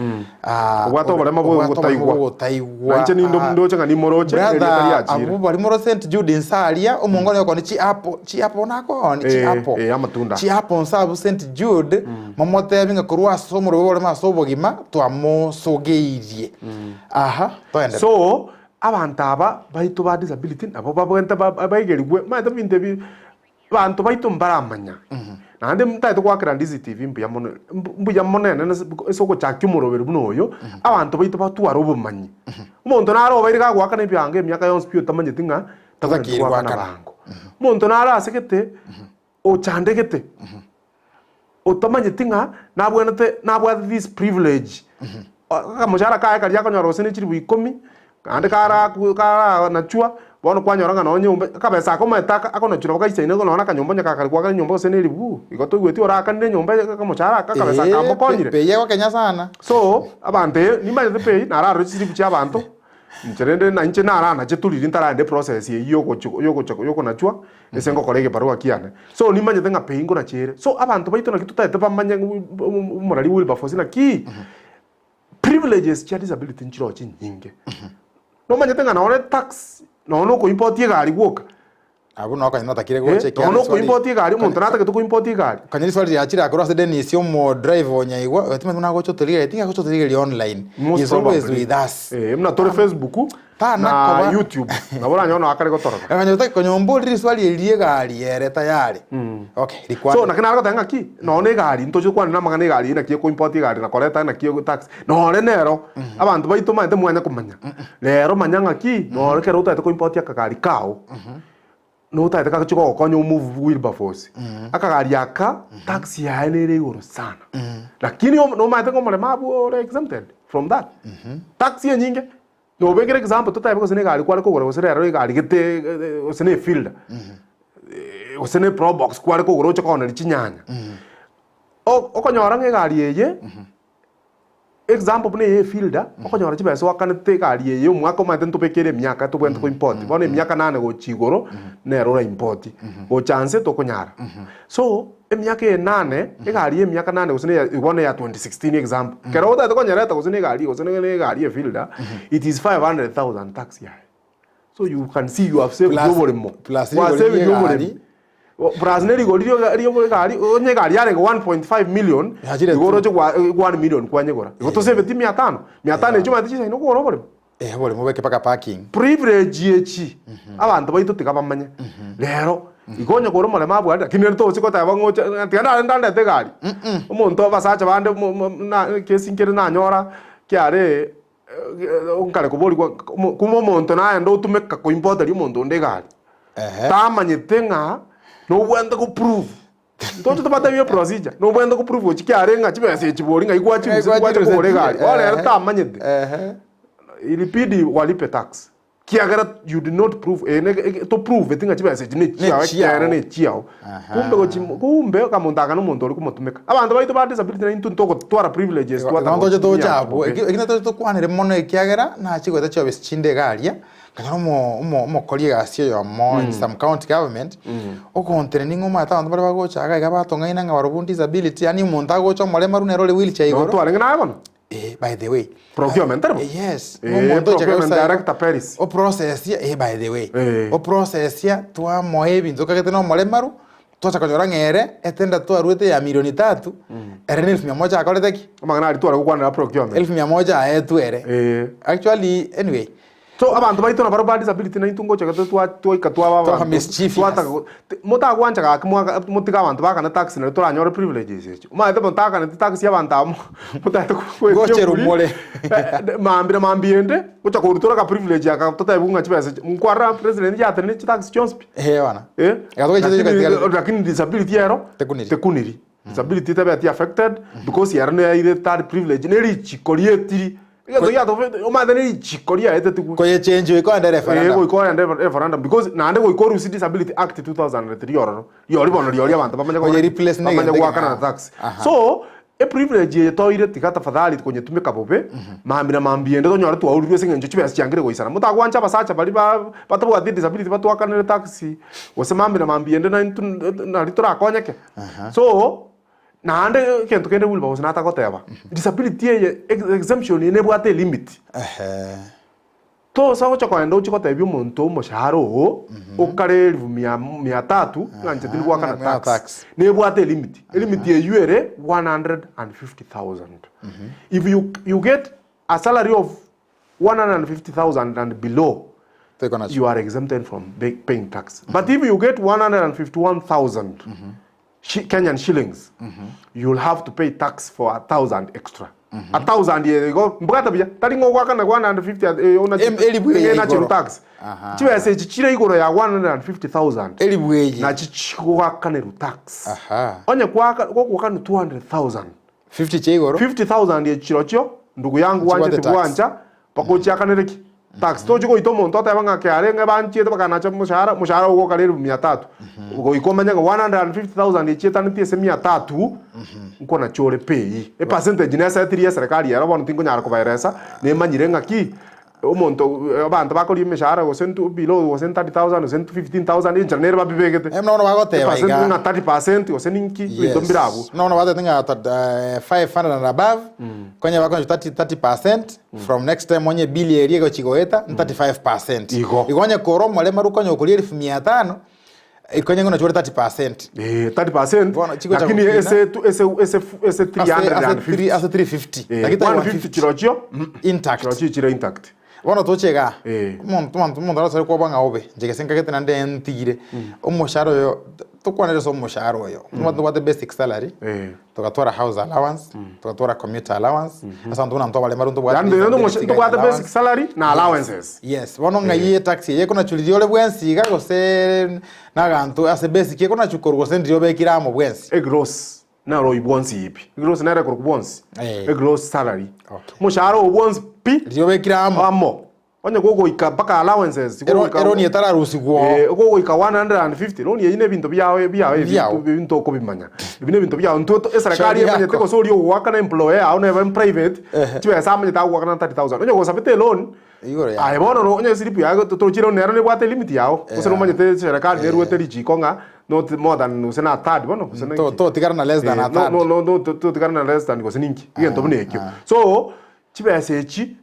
Ah, Obwate oborema obwate oborema bogotaigwa. bogotaigwa. Na inche nindo Ah, ndoche ng'a nimoroche, brother, erieta riachire. abwo baria moro St Jude inse aria, omongwana oyo okoonia chiapple, chiapple nakoonia, Eh, chiapple. eh, amatunda. Chiapple inse abwo St Jude, momotebi ng'a korwa ase omorwebe oremo ase obogima, twamosogeirie. Aha, toenderere. So, Abanto aba baito ba disability nabo babwenerete baigerigwe, omanyete ebinto ebi abanto baito mbaramanya. Naende ntagete goakera Ndizi TV mbuya mono, mbuya mono enene ase ogochakia omoroberi buna oyo, abanto baito batware obomanyi. Omonto nare obeire gagoakana ebiango emiaka yonsi pi otamanyeti ng'a tabwenereti Tatakiri goakana goakana. bango. Omonto nare asegete, ochandegete. Otamanyeti ng'a nabwenerete nabwate this privilege, akamochara kaye karia akonyora gose ne chilifu ikomi, naende kara karanachwa, bono kwanyora ng'a nonye nyomba akabesa aka omanyete aka akonachwa nabo gaisaine nonye na akanyomba onye kakare kwagera enyomba gose na eribu, igo toigweti oraakanire enyomba eye akamochara aka akabesa Eeh, kamokonyire. pei egokenya sana. So, abanto eh, nimanyete pei, nararore chisilifu chia abanto, inche rende na inche naranache tu riria ntaragenda eprocess eywo yogochi yogocha yokonachwa, Ase ngokora egebarua kiane. So nimanyete ng'a pei nkonachere. So abanto baito naki totaete bamanye omorari Wilberforce naki privileges chia disability nchiroo chinyinge. Nomanyete ng'a nonye tax nonye na okoimport egari gwoka. Abwo noo konya notakire gocha Eh, nonye na okoimport egari omonto natagete koimport egari. Konya riswali riachire akorwa ase Dennis omo driver o Nyaigwa, oyo timanyeti buna agocha otorigereria, tinga agocha otorigereria online. He Most is always probably. with us. Eh, buna tore Facebook Tana na koba- YouTube nabo oranyore noo akare gotorora. Konya otaki konya omborire riswali eri ri'egari ere tayari. Okay, rikwane. So naki nare goteba ng'aki, nonye na egari ntoche kwanera amang'ana egari eye naki ekoimport egari na koreta naki ego tax, nore nero abanto baito omanyete mwanya komanya. Rero manya ng'aki, nore ekero otagete koimport akagari kao, notagete gagochia gogokonya omove Wilberforce, akagari aka tax yaye nere igoro sana. Lakini nomanyete ng'a omoremo abwo ore exempted from that. Tax enyinge. Nobekere example totabe gose na egari kware kogora gose rero egari gete gose na efielder gose na eprobox kware kogora oche kooneria chinyanya. Okonyora ng'a egari eye, example buna eye efielder, okonyora chibesa oakanete egari eye omwaka omanyete ntobekere emiaka tobwenerete ko import, bono emiaka nane gochia igoro nero ora import, gocha nse tokonyara. So, emiaka eye nane, egari ya emiaka nane gose neya bono eya 2016 example, ekero otagete konyereta gose na egari gose na egari ya efielder, it is 500,000 tax yaye. So you can see you have saved Plus- oboremo. plus Kwa rigori saved ria oboremo. egari. Plus ne rigori ria ria egari, onye egari yarenge 1.5 million, Yachire igo tu. oroche gwa 1 million kwanyegora. Igo tosaveti mia tano, mia tano echio omanyete chisaine okogora oboremo. Eh, oboremo obeke mpaka parking. Privilege echi abanto baito tiga bamanye. Rero igo onye kore omoremo abwate lakini rende togochi goteba ng'a oche tiga nare ndandete egari. Omonto abasacha bande mo- mo- na ekesi nkere nanyora kiare nkare koborigwa kumbe omonto naende otumeka koimporteria omonto onde egari. Ehe. Tamanyete ng'a nobwenerete go prove. Ntoche tobatebie procedure, nobwenerete go prove gochia kiare ng'a chibesa echi bori ng'ai gwachirusia Ng'ai gwacha kogora egari. gwachirusetie, Bono ere ehe. tamanyete. Ehe. Ilibidi walipe tax kiagera you did not prove eye ne to prove ng'a chibesa echi nechiao Nechiao. ekeene nechiao. Kumbe gochi kumbe okamonto aka nomonto ore komotumeka. Abanto baito ba disability naintwe ntogotwara privileges Igo twataka ntoche toche gochitumia abwo, bobe. ekio ekio ntoche tokwanere mono ekiagera nachie goeta chiofisi chinde iga aria, Nkanyora omo omo omokori egasi oyomo in some county government, ogontenenia ng'a omanyete abanto baria bagocha iga iga batong'aina ng'a barobwo disability yaani omonto agocha omoremaru nere ore wheelchair Noo igoro. twarenge naye bono? Eh, by the way. Procurement tari bo? Yes. Eh, Omonto ocha procurement kabisa igo, director Peris. oprocesia, eh by the way. Eh. Oprocesia twamoa ebinto okagete na omoremaru, twacha konyora ng'a ere, etender twaruete ya milioni tatu, ere na elfu mia moja akorete ki? Amang'ana aria tware gokwanera procurement. Elfu mia moja aetwe ere. Eh. Actually, anyway, So abanto baito nabarabwo ba disability naintwe ngocha gete twa twaika twaba Twaba abanto mischievous. twataka go ti motagwancha gaki mwaka motige abanto baakane tax nario toranyore privileges echio. Omanyete motaakaneti tax abanto aba motagete Gochera omore. mambia na mambia ende, gocha korutora ka privilege aka totebiwe ng'a chibesa echi nkwarora president yatenenirie chitax chionsi pi. Eh bana. Eh, Egatoka echi lakini tigatigari. lakini disability ero Tekuniri. tekuniri. Disability tebeti affected because ero neyaire third privilege ne richiko rietiri. Egento giatobe omanyete ne richiko riaetetigwe. Koyechenjwa ikoenda Eh, referendum. goika oende referendum because naende goika orusie Disability Act 2003 ororo. Riori bono riori abanto bamanye Oye replace bamanye negento goakana na ekeng'ao. tax. Aha. So eprivilege eye toire tiga tafadhali konyetumeka bobe, mambia na mambia ende tonyore twaurirwe ase eng'encho chibesa chiangire goisana. Motagwancha abasacha baria ba batabwati disability batwakanere tax gose mambia na mambia ende naintwe nari torakonyeke. So, naende egento kende Wilberforce natagoteba, disability eye exemption eye nebwate elimit. Ehe. Tosa gocha kogenda oche gotebia omonto omoshahara oo okare elifu mia mia tatu ng'a inche tindi goakana Ng'a tax. tax. Nebwate elimit. Elimit eywo ere 150,000. If you you get a salary of 150,000 and below, Toiko nacho. you are exempted from paying tax. But if you get 151,000 Kenyan shillings, you'll have to pay tax for 1,000 extra. A thousand eye igo mbwate buya, tari ng'a ogoakana 150 eye onachi Em- elifu eye ng'a enachirwe igoro. tax. Aha. Chibesa echi chire igoro ya 150,000 Elifu eye. nachi chigoakanerwa tax. Aha. Onye kwaka gogoakanwa 200,000, 50 chia igoro. 50,000 echi chirochio ndugu yangu Chibwate gwanchete tax. gwancha mpaka ochiakanere ki? Tax. Tochi goita omonto oteba ng'a KRA ng'a banchiete bakanacha omoshahara, omoshahara ogoka elifu mia tatu. Goika omanye ng'a 150,000 echi etaneti ase mia tatu, nkonachi ore pay. Epercentage nesetiri eserekari ero bono tinkonyara kobaeresa, nemanyire ng'aki, omonto abanto bakoria emeshahara gose ntu below gose 30,000 gose 15,000 enchera nere babibegete. Eh, buna bono bagoteba Epercent iga. ng'a 30% gose ninki, ebinto mbire abwo. Buna bono batebete ng'a 500 and above, konya bakonya 30 30% from next time onye bill eria egochi goeta ni 35%. Igo. Igo onye kore omoremaru okonya okoria elfu mia tano, ekonye ng'a nachore 30%. Eh, 30% Bono chigocha lakini gokina. ese tu- ese ese ese Ase ase 350 3 ase 350. Eh, Lakini tari 150 150. chirochio Intact. chirochio chire intact. Bono toche igaa, Eh. omonto omonto omonto arasare koba ng'a obe, inche gese nkagete naende ntigire, omoshahara oyo, tokwanere ase omoshahara oyo, mm. tobwate basic salary, Eh. togatwara house allowance, togatwara commuter allowance, ase abanto buna intwe abaremaru ntobwate Yaani rende disability omosha- ntobwate allowance. basic salary na allowances. Yes, bono ng'ai etaxi eye ekonachuriria ore bwensi iga gose naganto ase basic ekonachu korwa gose ndiria obekire amo bwensi. Egross naro oyio bwonsi pi. Egross nere ekorokwa bwonsi. Eh. Egross salary. Okay. Omoshahara oo bwonsi pi Riria obekire amo. amo. Onye gogoika mpaka allowances, Ero- gogoika eroni etararusigwa oo. Eh, gogoika 150, roni eyio na ebinto biao biao ebi Biao. ebinto okobimanya. Ebi na ebinto biao intwe to eserekari Shauri emanyete yako. gose oria ogoakana employer yao neba private, Ehe. chibesa amanyete agoakana 30,000. Onye gosabete eloan, Igoro yaye. aye bono ro onye eslip yaye torochi loan nero nebwate elimit yao, gose nomanyete eserekari neruete richiko ng'a not more than gose na a third bono gose na To- inki. totigara na less than Eh, a no third. no no no totigara na less than gose ninki, egento buna ekio. So, chibesa echi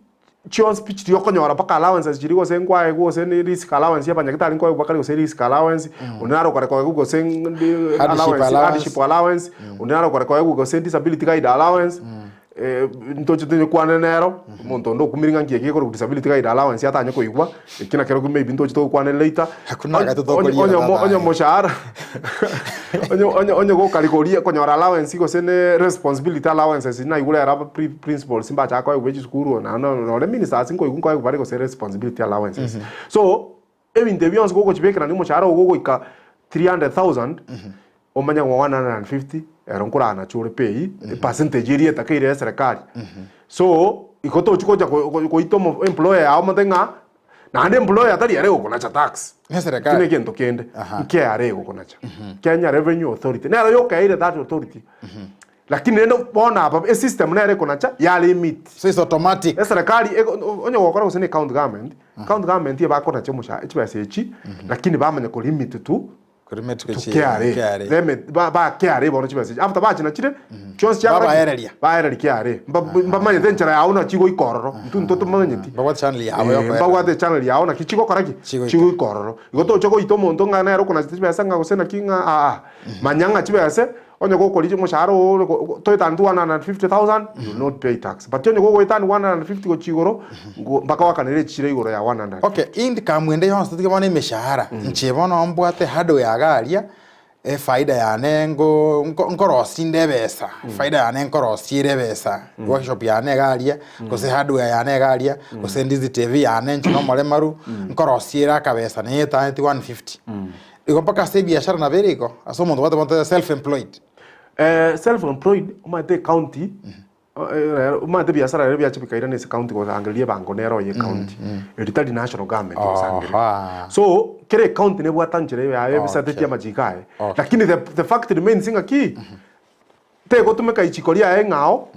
chionsi pi chiria okonyora mpaka allowances chiria gose nkwaegwa gose ne risk allowance ya abanyagitari nkoegwa bakare gose risk allowance, onde naro okare koegwa gose ndi Hardship allowance allowance. hardship allowance, onde naro okare koegwa gose disability guide allowance, ntoche tonyekwane nero, omonto onde okumire ng'a nki eke gekorokwa disability guide allowance atanye koigwa, eki nakerokio maybe ntoche togokwanera later. Hakuna Onye wakati tokoriera onye omo tata onye aye. omoshahara onye onye onye gokari koria konyora allowance gose ne responsibility allowances naigure ere aba pri principals mbachake koegwa be chisukuru na na nore ministers nkoigwa nkoegwa bare gose responsibility allowances. So, ebinto ebi bionsi gogochibekerania omoshahara ogo gogoika 300,000, omanye ng'a 150 ero nkoranache ore pay, epercentage eria etakeire ya eserekari. So, igo tochi gocha go- go- goita omo employer yao omote ng'a Naende employer tari ere gokonacha tax. Ne serikali. Ekio negento kende. Aha. KRA egokonacha. Kenya Revenue Authority. Nero yokeire that authority. Lakini rende bono aba esystem nere ekonacha ya limit. So it's automatic. Eserekari ego- onye gokora gose ne county government, county government ebakonacha omoshahara chibesa echi, lakini bamanya kolimit tu Korime to tukochi KRA. KRA. Limit ba ba KRA bono chibesa echi. After bachinachire, chionsi chiakora ki? Babaereria. Baereria KRA. Mba- Mbamanyete enchera yao naki chigoika ororo. Intwe intwe tomanyeti. Babwate channel yabo Eh, yokoera. mbabwate echannel yao naki chigokora ki? Chigoika. Chigoika ororo. Igo tocha goita omonto ng'a nere okonachete chibesa ng'a gose naki ng'a aa. Manya ng'a chibese, onye gokoria omoshahara oo ore go- toetani 150,000, you will not pay tax. But onye gogoetani 150 gochia igoro, ngo mpaka oakanere echire igoro ya 150. Okay, income ende yonsi totige bono emeshahara, inche bono mbwate hardware iga aria, efaida yane nko nko nkorosia inde ebesa, faida yane nkorosia ere ebesa, workshop yane iga aria, gose hardware yane iga aria, gose ndizi tv yane inche na omoremaru, nkorosia ere akabesa neyetanetie 150. Igo mpaka ase ebiashara nabo ere igo, ase omonto obwate bono self employed. Self employed, omanyete ecounty, Omanyete ebiasara erio biacha bikairana ase county gosangereria ebango nero oye county. Eri tari national government gosangereria. Aha. So kera ecounty nebwate enchera yaye ebisate Okay. chi'amachiko aye. Okay. Lakini the, the fact remains ng'a ki, tegotumeka ichiko riaye ng'ao,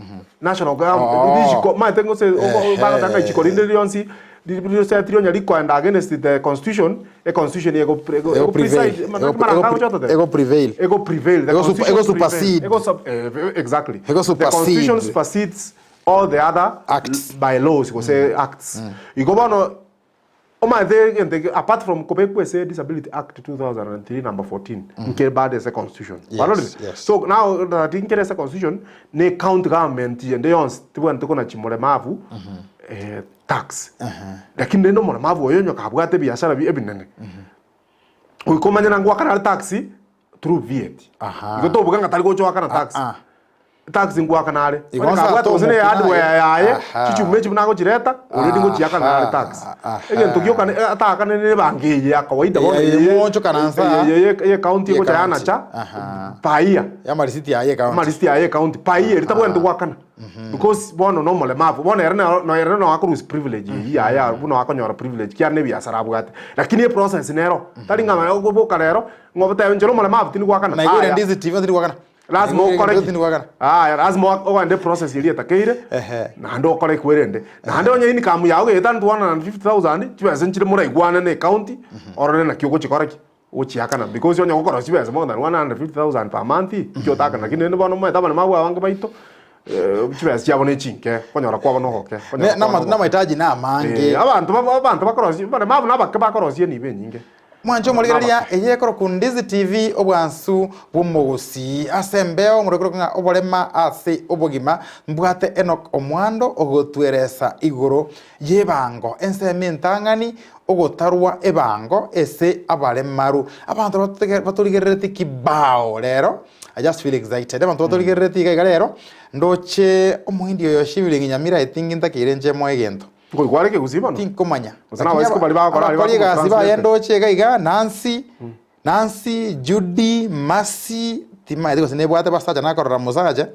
national government, Oh. richiko, omanyete gose Ehe. bagotaka ichiko rinde rionsi, risetiri onye rikoenda against the constitution, e constitution ego pre- ego Ego prevail. preside- Ego- mara ego kago pre- chototebe? ego prevail. Ego prevail. The Ego sup- constitution ego prevail. supersede. Ego sup- eh, exactly. Ego The supersede. constitution supersedes all the other Acts. by laws gose acts. Igo bono omanyete egento eke apart from kobekwa ase Disability Act 2003 number 14 nkere bado ase constitution. Yes, Kwarorire? yes. So now that nkere ase constitution ne county government ende yonsi tibwenereti konachi moremavu eh, tax. Lakini rende omoremavu oyo onye kabwate ebiashara bi ebinene, goika omanye na ngoakana are tax through VAT. Aha. Igo tobuga ng'a tari gocha goakana tax. Ah. Tax ngoakana are. Igo Onye nsa kabwate gose ne atomoku hardware naye. yaye, Aha. chichuma echi buna agochireta, already ngochiakana are tax. Aha. Egento gioka ne- ataakane ne ebango eye ya kawaida bono Eye eye- moonchokana nsa. eye ye- ye county Ye egocha county. yanacha, Aha. paia. Y'amarisiti aye ekaunti. Amarisiti aye ecounty, paia eri tabwenereti goakana. Because bono na omolemavu, bono ere nero no ere no akorusia privilege eyio yaye aro buna akonyora privilege kiagera na ebiasara abwate. Lakini eprocess nero, tari ng'a okoboka rero, ng'a obotebe inche na omolemavu tindi goakana, Naigure yaya. ndizi TV tindi goakana. Lazima okore ki? Tindi goakana. Aya, lazima oa- ogende process eria etakeire, Ehe. naende okore ekwerende. Naende onye income yago geetani 250,000, chibesa nchire moraigwane na ecounty, orore naki ogochikora ki? Ogochiakana because onye gokora chibesa more than 150,000 per month, inki otakana? Lakini rende bono omanyete abaremabwe abange baito, chibesa chiabo ne chinke, okonyora kwabo nogoke, okonyora Ne- kwabo nama- nogoke. Namahitaji na amange. Eh, abanto babo abanto bakorosia, abaremabu nabake bakorosia enibo enyinge. Mwanche omorigereria eye ekorokwa Ndizi TV obwansu bw'omogusii ase embeo omorokire ng'a oborema ase obogima mbwate Enock Omwando ogotweresa igoro y'ebango ensemo entang'ani ogotarwa ebango ese abaremaru abanto batorigerereti kibao rero I just feel excited abanto batorigerereti iga iga rero ndoche omohindi oyo Shivling Nyamira I think ntakeire nche moe egento. Ngoigwa are ekegusii bono? Tinkomanya. Gose nabaisiko baria bagokora aria Abakori egasi baye bakomotranslatera. ndoche iga iga, Nancy, Nancy, Judy, Mercy, timanyeti gose nebwate basacha nakorora mosacha,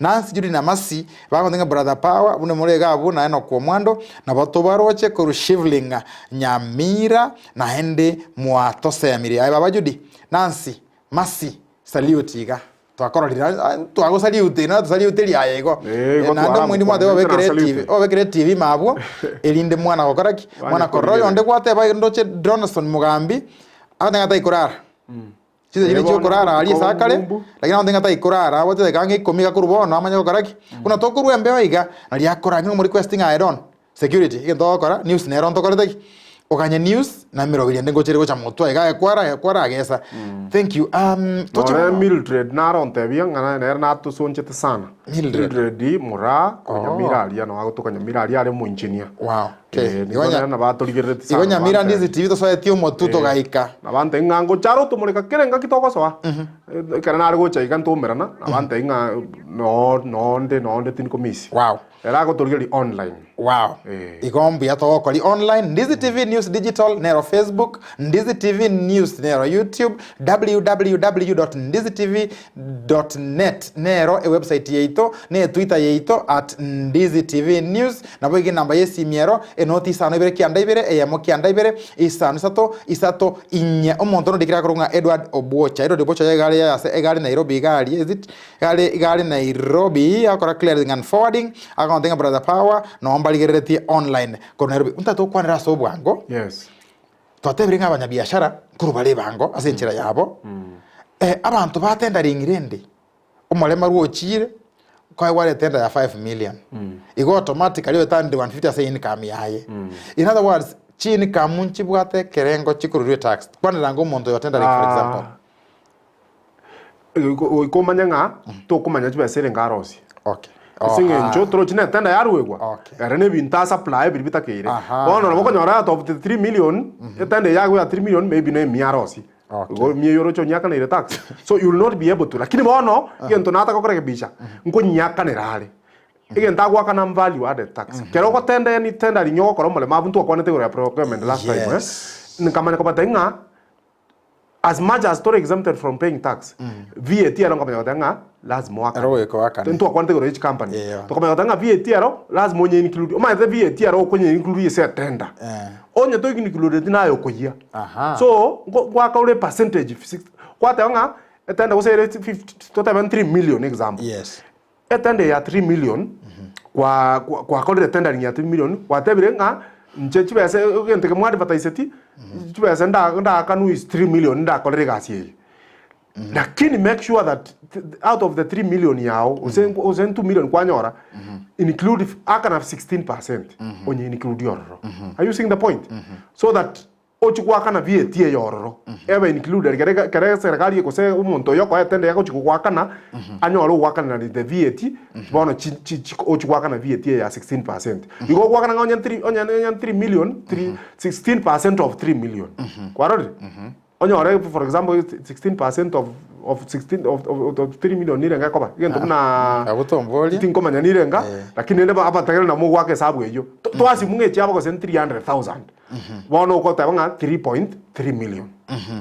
Nancy, Judy na Mercy, bagontebia ng'a brother Power, buna more iga abwo naye nokwa omwando, nabo tobaroche korwa Shivling, Nyamira, naende mwatosemirie. Aye baba Judy, Nancy, Mercy, salute iga. Twakororire ah, twagosaliute na tosaliute aye igo. Eh, igo Eh, naende omoindi mwateba twaramokwanera, obekere nasalute. TV, obekere TV mabwo erinde mwana gokora ki? Mwana korora korigereria. oyonde gwateba ndoche Johnson Mugambi agote ng'a taikorara. Chinsa Eh, chiria bono chiokorara aria ase akare, ngumbu. lakini agote ng'a taikorara abwate chidakika ang'e ikomi iga korwa bono amanye gokora ki? Buna tokorwa embeo iga, nari akorara ng'a omorequest ng'a I don't. Security, egento ogokora, news nero ntokorete ki? Oganye news na emeroberio ende ngocha ere gocha motwe iga agekwara agekwara agesa. Thank you. Um, toche Nore bono. Mildred narontebia ng'a na- nere natosonchete sana. Mildred. Mildred Moraa korwa Oh. Nyamira aria, nabo agotoka Nyamira aria are omoengineer. Wow. Okay. Eh, Igo nigo nya- nere nabo atorigerereti igo sana Nyamira nabantebia. ndizi TV tosoetie omotwe togaika. Nabantebia ng'a ngocha are otomoreka kera engaki togosoa. Ekero nare gocha iga ntomerana, nabantebia ng'a noo nonde nonde tindi komisi. Wow. Ere agotorigereria online. Wow. Eh. Igo mbuya togokori online Ndizi TV News Digital nero Facebook, Ndizi TV News nero YouTube, www.ndizitv.net nero ewebsite yaito ne Twitter yaito at Ndizi TV News nabo iga enamba y'esimi ero enoti isano ibere kianda ibere eyemo kianda ibere isano isato isato inye omonto nondikire akorokwa ng'a Edward Obwocha Edward Obwocha oyo egari yaye ase egari Nairobi iga aria is it Igare igare Nairobi akora clearing and forwarding agontebia ng'a brother power noo mbarigereretie online korwa Nairobi ntagete gokwanera ase obwango Yes. twatebire ng'a abanyabiashara nkorwa bare ebango ase enchera yabo eh, abanto batendaring rende omoremaru ochire koegwa are etender ya 5 million igo automatically oetandire 150 ase income yaye in other words chiincome nchibwate ekerengo chikorurwa etax kwanera ng'a omonto oyo otendering for example Goika omanye ng'a tokomanya chibesa ere ngarosie. Okay. Ase eng'encho torochi na etenda yaruegwa, Okay. ere na ebinto asupply biria bitakeire. Aha. Bono nabo okonyora out of the 3 million, etenda eye yago ya 3 million maybe na emia arosie. Okay. Igo emia eywo oroche onyiakaneire tax. So you will not be able to. Lakini bono, egento nataka gokorekebisha, nkonyiakanera are. Egento agoakana value added tax. Kero ogotenda any tendering ogokora omoremo abwo ntwakwanete igoro ya procurement last time eh, Yes. nkamanya kobatebia ng'a As much as tore exempted from paying tax, VAT ero nkomanya goteba ng'a lazima oakane. Ero goika oakane. Ntwakwanete igoro ye chicompany. Eeh. Tokamanya goteba ng'a VAT ero lazima onye include. Omanyete VAT ero okonye include ase etender. Eh. Onye to includeti naye okoyia. Aha. So, nko ngoaka ore percentage six, gwateba ng'a etender gose ere 50 totebe 3 million example. Yes. Etender ya 3 million, kwa kwa kwakorire tendering ya 3 million, gwatebire ng'a inche chibesa egento eke mwadvertiseti, chibesa nda ndaakanwe is 3 million ndakorere egasi eye. Lakini make sure that out of the 3 million yago, gose gose 2 million kwanyora, include akana 16% onye include ororo. Are you seeing the point? So that Ochie goakana VAT eye ororo, ebe included kere kere eserekari gose omonto oyo okoete ende agochia gogoakana, anyore ogoakanera the VAT, bono chi chi chi ochie goakana VAT eye ya 16%. Igo ogoakana ng'a onye 3 onye onye 3 million, 3 16% of 3 million. Kwarorire? Onyore for example 16% of of 16 of of of 3 million nirenga ekoba? Egento buna Abwo tomborie. tinkomanya nirenga, lakini rende abategereri nabo mogoaka esabu eyio. To toassume ng'a echiabo gose ni 300,000, bono ogoteba ng'a 3.3 million.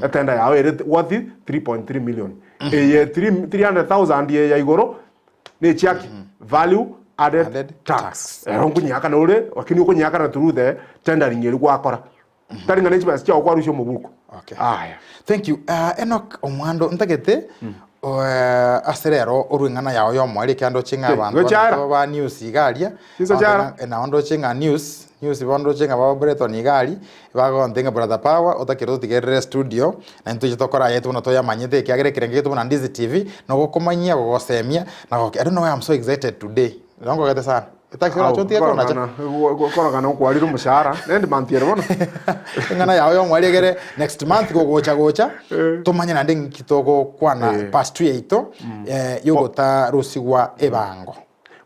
Etender yao ere worth 3.3 million. Eye 300,000 eye ya igoro, nechiaki? Value added Added tax. tax. Ero nkonyeakana ore, lakini okonyeakana through the tendering eria gwakora. Tari ng'a ne chibesa chiao kwarusia omobuko. Okay. Aya. Thank you. Uh, Enoch Omwando ntagete uh, ase rero orwe eng'ana yao yomoerio ekiagera ndoche ng'a Okay, abanto gocha ara. abanto ba news iga aria Chinsa Abanto chiara. ng'a- nao ndoche ng'a news news bono ndoche ng'a ba Breton iga aria bagontebia ng'a brother power otakire ototigerere studio na intwe toche tokore aye buna toyamanyete ekiagera ekerengo gieto buna Ndizi TV nogokomanyia gogosemia na goke I don't know why I'm so excited today. Igo nkogete sana. Etaxi orache otige konacha. Korogana okwarire omoshahara, nende month ere bono. Eng'ana yao yomwari egere next month gogocha gocha tomanye naende ng'iki togokwana part 2 yaito yogotarusigwa ebango.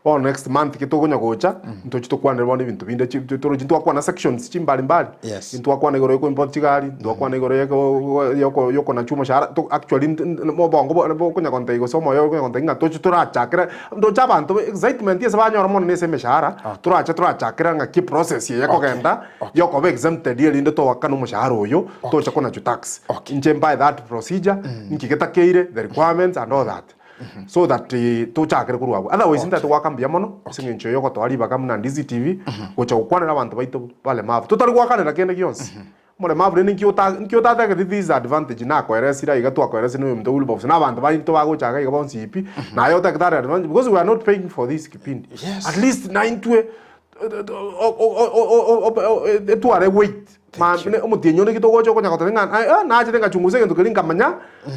Bono next month ki tokonya gocha, ntochi tokwanere bono ebinto binde chi torochi ntwakwana sections chimbari mbari. Yes. Ntwakwana igoro ya import chigari, ntwakwana igoro ya ko ya okonacha omoshahara, to actually obongo bwane bokonya gontebia gose omoyo okonya gontebia ng'a tochi torachakere, ndoche abanto excitement ase banyora mono nase emeshahara, torache torachakera ng'aki eprocess eye ekogenda, ya okoba exempted erinde toakane omoshahara oyo, toche konachwa tax. Inche mbae that procedure, nki getakeire, the requirements and all that. So that tochakere korwa abwo. Otherwise ntagete goaka mbuya mono ase eng'encho ya ogotoa ribaga buna Ndizi TV, gocha gokwanera abanto baito balemavu. Totari goakanera kende gionsi. Omolemavu rende nki ota nki otatagete this advantage nakoeresire aiga twakoeresire na oyominto Wilberforce na abanto baito bagocha iga iga bonsi pi, naye otagete are advantage because we are not paying for this kipindi. Yes. At least naintwe etware weight. Omotienyi onde ki togocha okonya goteba ng'a aye ah nachete ngachungusa egento keria nkamanya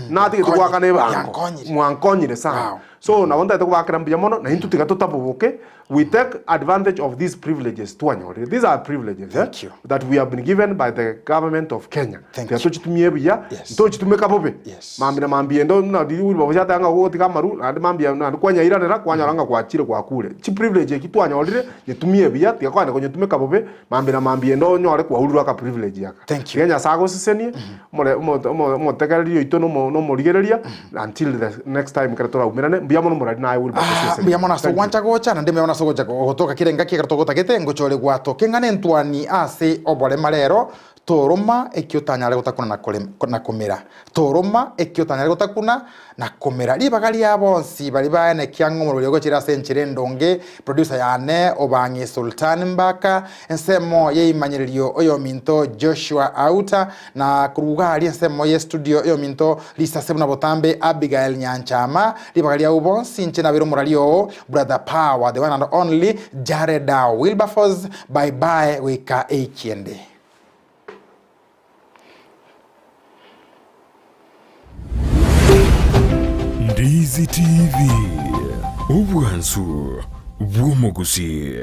natigete goakana ebango. Yankonyire. Mwankonyire sana. Wow. So nabo ntagete kobakera mbuya mono na intwe tiga totaboboke, we take advantage of these privileges twanyorire. These are privileges eh, Thank you. that we have been given by the government of Kenya. Thank Tiga you. tochitumie buya, Yes. ntochitumeka bobe. Yes. Mambia na mambia ende buna riria Wilberforce ateba ng'a ogotiga amaru naende mambia naende kwanyairanera kwanyora ng'a gwachire gwakure. Chiprivilege eki twanyorire, nyetumie buya, tiga kogenda konyetumeka bobe, Mambia na mambia ende onyore kwaururwe aka privilege aka. Thank you. Tiga Nyasae agosesenie, omore- omo- omo- omotegereri oito na omo- na omorigereria, until the next time ekero toraumerane, mbuya mono morari naye Wilber Ah, gosesenia. mbuya mono ase Thank you. ogwancha gocha, naende mbuya mono ase ogocha gotoka kera engaki ekero togotagete, ngochore gwatoka eng'ana entwani ase oborema rero, toroma eki otanyare gotakuna na korem na komera. Toroma eki otanyare gotakuna na komera. Ribaga ria bonsi baria baenekia ng'a omorweri ogochire ase enchera endonge, producer yane Obang'i Sultan Mbaka, ensemo y'eimanyererio oyominto Joshua Auta, na korwa iga aria ensemo ye studio oyominto Risase buna botambe Abigael Nyanchama, ribaga riao bonsi inche nabeire omorari oo Brother Power the one and only Jareda Wilberforce, bye bye goika eikiende. Ndizi TV, obwansu bw'omogusii.